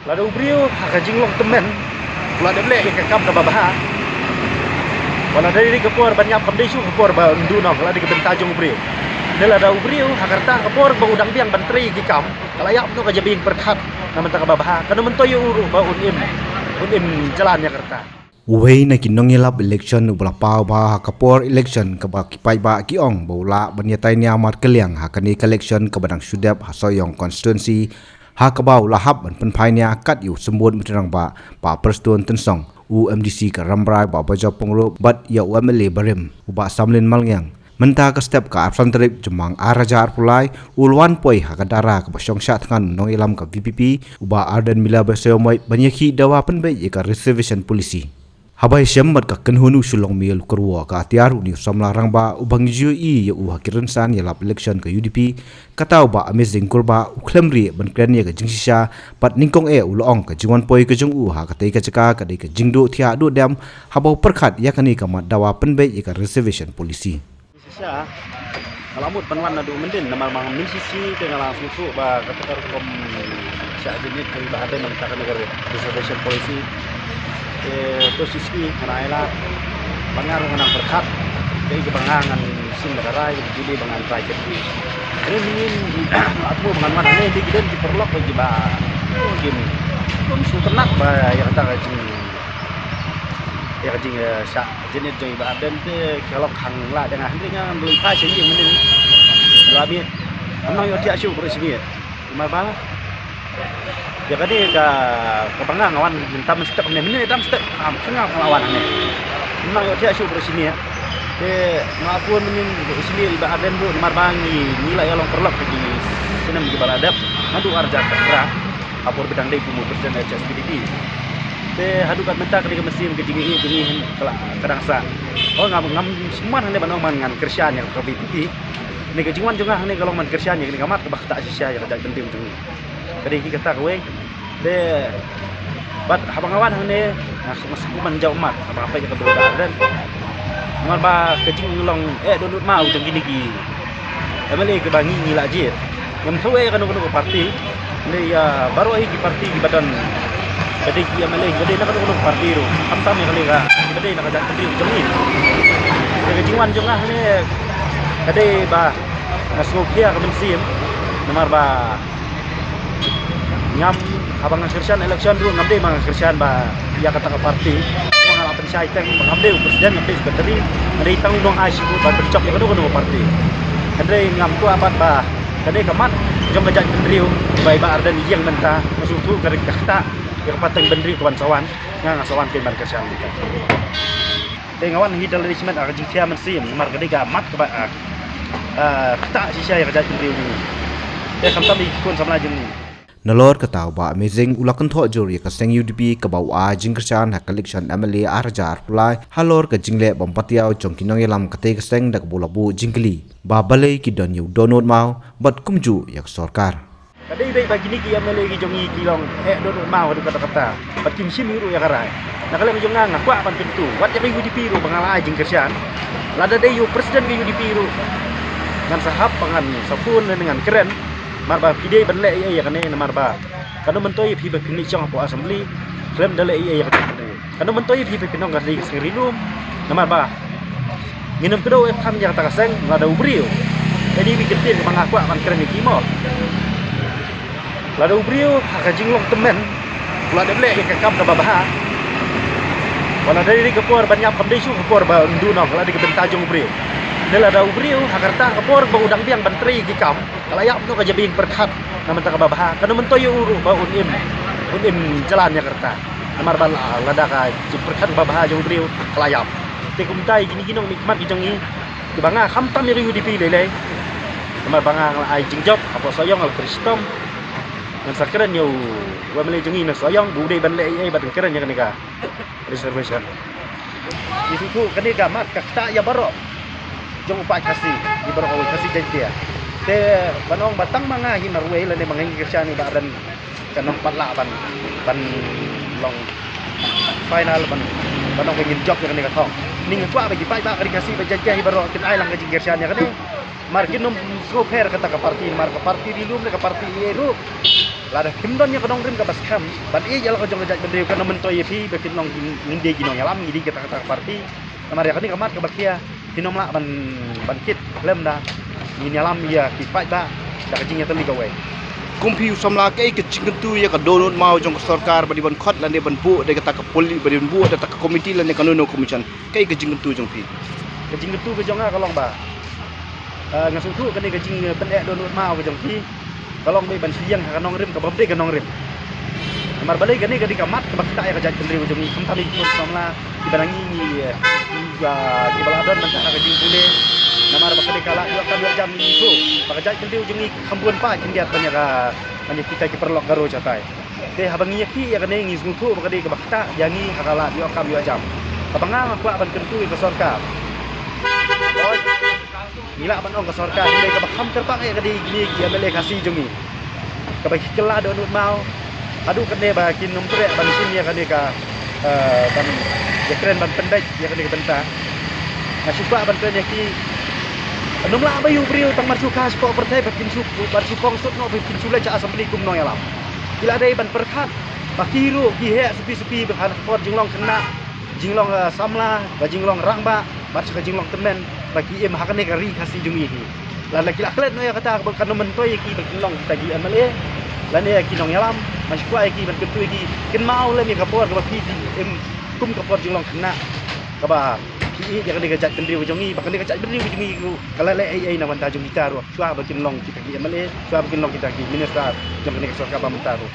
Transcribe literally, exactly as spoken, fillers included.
Lada u briew ha ka jinglong tymmen u la dep leh ïa ka kam kaba bha, wat la dei ka por ban ïap kam dei shuh ka por ba un duh noh, la dei ka bynta jong u briew. Te lada u briew ha ka rta ka por ba u dang biang ban trei ïa ki kam, ka la ïap noh ka jabieng pyrkhat na bynta kaba bha, kano myntoi ïa u ruh ba un im, un im jlan ïa ka rta. Uwei na ki nongïalap election uba la paw bha ha ka por election kaba ki paidbah ki ong ba u lah ban ïatai nia markylliang ha kane ka election kaba dang shu dep ha Sohiong constituency, ha kaba u la hap ban pynphai nia kat ïa u symbud myntri rangbah Bah Prestone Tynsong, u M D C ka Rambrai Bah Bajop Pyngrope bad ïa u M L A barim u Bah Samlin Malngiang. Mynta ka step ka arphew san tarik Jymmang ar hajar arphew lai, u la wan poi ha ka dara kaba shong shah thngan nongïalam ka V P P, u Bah Ardent Miller Basaiawmoit, ban ïakhih dawa pynbeit ïa ka reservation policy. Haba ïashem bad ka kynhun u Shillong Mail u Kyrwoh ka atiar une u samla rangbah uba ngi ju ïohi ïa u ha ki rynsan ïalap election ka U D P, kata u Bah Amazing Kurbah, u khlem rieh ban kren ïa ka jingshisha bad nyngkong eh u la ong ka jingwan poi ka jong u ha katei ka jaka ka dei ka jingduh thiah duh dem haba u pyrkhat ïa kane ka mat dawa pynbeit ïa ka reservation policy. Shisha, nga la mut ban wan naduh myndien namar ma nga mynshisha te nga la sngewthuh ba kata ka rukom shah jingit ka iba hadien mynta kane ka reservation policy. Te to shisha nga la ai lad ba nga ruh nga nang pyrkhat. Te iba nga ngan shim da ka rai, iba juli ba ngan try kit. Hynrei mynnin nga la mut ba ngan wan hangne te ki don ki paralok kiba kim, kim sngewtynnat ba ïa kata ka jing, ïa ka jing, eh, shah jingit jong i Bah Ardent te ki lok hang la dang hynrei nga ngan leit phai sha ïing mynnin. La miet. Ngam nang ïoh thiah shuh baroh shi miet. Namar ba ïa kane ka, kaba nga nga wan mynta mynstep ne mynne dang step, am, nga nga la wan hangne. Ngam nang ïoh thiah shuh baroh shi miet. Te nga phone mynnin baroh shi miet i Bah Ardent ruh namar ba ngi, ngi la ïalong paralok ki snem kiba la dep. Naduh ar hajar khatphra. Ha por ba dang dei kum u president H S P D P. Te haduh katne mynta ka dei ka mynsiem ka jingïohi jong ngi ka la, ka dang sah. Oh, ngam, ngam sngewman hangne ban ong ba ngan kyrshan ïa ka V P P. Ne ka jingwan jong nga hangne ka long ban kyrshan ïa kane ka mat kaba ktah shisha ïa ka jaitbynriew jong ngi. Ka dei hi kata kawei. Te bad haba nga wan hangne nga sngewman jaw mat haba nga peit ïa ka dei Bah Ardent. Namar ba ka jinglong eh dohnud maw jong kine ki M L A kiba ngi, ngi la jied. Ngam thaw eh ïa kano kano ka party. Hynrei ïa baroh hi ki party kiba don, ka dei ki M L A kiba dei na kano kano ka party ruh, khamtam ïa kane ka, kiba dei na ka jaitbynriew jong ngi. Te ka jingwan jong nga hangne ka dei ba nga sngewkhia ka mynsiem. Namar ba ngam, haba nga kyrshan election ruh ngam dei ba nga kyrshan ba ïa kata ka party. Nga la pynshai teng ba ngam dei u president, ngam dei u secretary, nga dei tang u nongai shibun ba pynjop ïa kano kano ka party. Hynrei ngam kwah pat ba kane ka mat jong ka jaitbynriew ba i Bah Ardent i ïeng mynta, nga sngewthuh ka ktah ïa ka pateng bynriew ka ban sa wan, nga nga sa wan kein ban kyrshan mynta. Te nga wan hi da lade shimet ha ka jingkhia mynsiem namar ka dei ka mat kaba, ah, ah, ktah shisha ïa ka jaitbynriew jong ngi. Te khamtam ïa ki khun samla jong ngi. Nalor kata u Bah Amazing u la kynthoh jur ïa ka seng U D P kaba u ai jingkyrshan ha ka election M L A ar hajar arphew lai halor ka jingleh bym patiaw jong ki nongïalam katei ka seng da kaba u la buh jingkylli ba balei ki don ïa u dohnud maw bad kumjuh ïa ka sorkar. Ka dei beit ba kine ki M L A ki jong ngi ki long eh dohnud maw haduh katta katta bad kim shim ruh ïa ka rai. Na ka liang jong nga nga kwah ban kyntu wat ïa ka U D P ruh ba nga la ai jingkyrshan. Lada dei ïa u president ka U D P ruh ngan sa hap ba ngan sa phone ne ngan kren. Namar ba phi dei ban leh ei ei ïa kane namar ba kano myntoi ïa phi ba phin leit shong hapoh assembly khlem da leh ei ei ïa kane. Kano myntoi ïa phi ba phin ong ka dei ka seng ri lum namar ba ngin ym kdew ei than ïa kata ka seng lada u briew. Ka dei ka kyntien kaba nga kwah ban kren ïa ki mo. Lada u briew ha ka jinglong tymmen u la dep leh ïa ka kam kaba bha. Wat la dei ka por ban ïap kam dei shuh ka por ba un duh noh, ka la dei ka bynta jong u briew. Te lada u briew ha ka rta ka por ba u dang biang ban trei ïa ki kam, ka la ïap noh ka jabieng pyrkhat na bynta kaba bha. Kano myntoi ïa u ruh ba un im, un im jlan ïa ka rta. Namar ba la, lada ka jingpyrkhat kaba bha jong u briew ka la ïap. Te kumta ïa kine ki nongmihkhmat ki jong ngi kiba nga khamtam ïa ka U D P lei lei. Namar ba nga nga la ai jingjop hapoh Sohiong, nga la trei shitom. Ngan sa kren ïa u M L A jong ngi na Sohiong ba u dei ban leh ei ei bad kren ïa kane ka reservation. Ngi sngewthuh kane ka mat ka ktah ïa baroh jong u paid Khasi, ïa baroh u Khasi Jaiñtia. Te ban ong ba tang ma nga hi marwei lane ma nga ngin kyrshan ïa Bah Ardent ka nang pat lah ban, ban long final ban, ban ong ba ngin jop ïa kane ka thong. Ngi kwah ba ki paidbah ka ri Khasi ba Jaiñtia hi baroh kin ai lang ka jingkyrshan ïa kane. Mar kin ym sngewpher kata ka party, mar ka party ri lum ne ka party ei ei ruh. Lada kim don ïa ka nongrim kaba skhem ban ïeit ïa la ka jong ka jaitbynriew, kan ym myntoi ïa phi ba phin long ki, ngin dei ki nongïalam, ngi dei kita kita ka party. Namar ïa kane ka mat kaba khia phin ym lah ban, ban kit lem da ngin ïalam ïa ki paidbah da ka jingïatylli kawei. Kum phi u samla, kaei ka jingkyntu ïa ka dohnud maw jong ka sorkar ba dei ban khot lane ban buh da kata ka poli, ba dei ban buh da kata ka komiti lane kano kano ka commission? Kaei ka jingkyntu jong phi? Ka jingkyntu ka jong nga ka long ba, ah, nga sngewthuh kane ka jingpyneh dohnud maw ka jong phi ka long ba ban shu ïeng ha ka nongrim kaba ym dei ka nongrim. Namar balei, kane ka dei ka mat kaba ktah ïa ka jaitbynriew jong ngi, khamtam ïa ki khun samla kiba na ngi, ngi, eh, ngi, ah, kiba la don mynta ha ka jingpule. Namar ba ka dei ka lad ïoh kam ïoh jam, ngi sngewthuh ba ka jaitbynriew jong ngi kham bun paid khyndiat ban ïa ka, ban ïa kita ki paralok Garo shatai. Te haba ngi ïakhih ïa kane ngi sngewthuh ba ka dei kaba ktah ïa ngi ha ka lad ïoh kam ïoh jam. Kaba nga nga kwah ban kyntu ïa ka sorkar, ngi lah ban ong ka sorkar hynrei kaba kham kyrpang ïa ka dei kine ki M L A Khasi jong ngi, kaba ki kylla dohnud maw. Haduh kane ba kin ym treh ban shim ïa kane ka, eh, ban ïakren ban pyndait ïa kane ka bynta. Nga shu kwah ban kren ïa ki, ym lah ba ïa u briew tang mar shu kha shapoh pyrthei ba kin shu, ban shu kong sut noh ba kin shu leit sha assembly kum nongïalam. Ki la dei ban pyrkhat ba ki ruh ki heh suki suki ba ha ka por jinglong khynnah, jinglong, eh, samla, ba jinglong rangbah, bad sha ka jinglong tymmen ba ki im ha kane ka ri Khasi jong ngi hi. Lada ki la klet noh ïa kata, ba kan ym myntoi ïa ki ba kin long kita ki M L A lane ki nongïalam. Nga shu kwah ïa ki ban kyntu ïa ki, kynmaw lem ïa ka por kaba phi im kum ka por jinglong khynnah, kaba phi ïeit ïa kane ka jaitbynriew jong ngi, ba kane ka jaitbynriew jong ngi ruh ka la leh ei ei na bynta jong kita ruh, shuwa ba kin long kita ki M L A, shuwa ba kin long kita ki minister jong kane ka sorkar ba mynta ruh.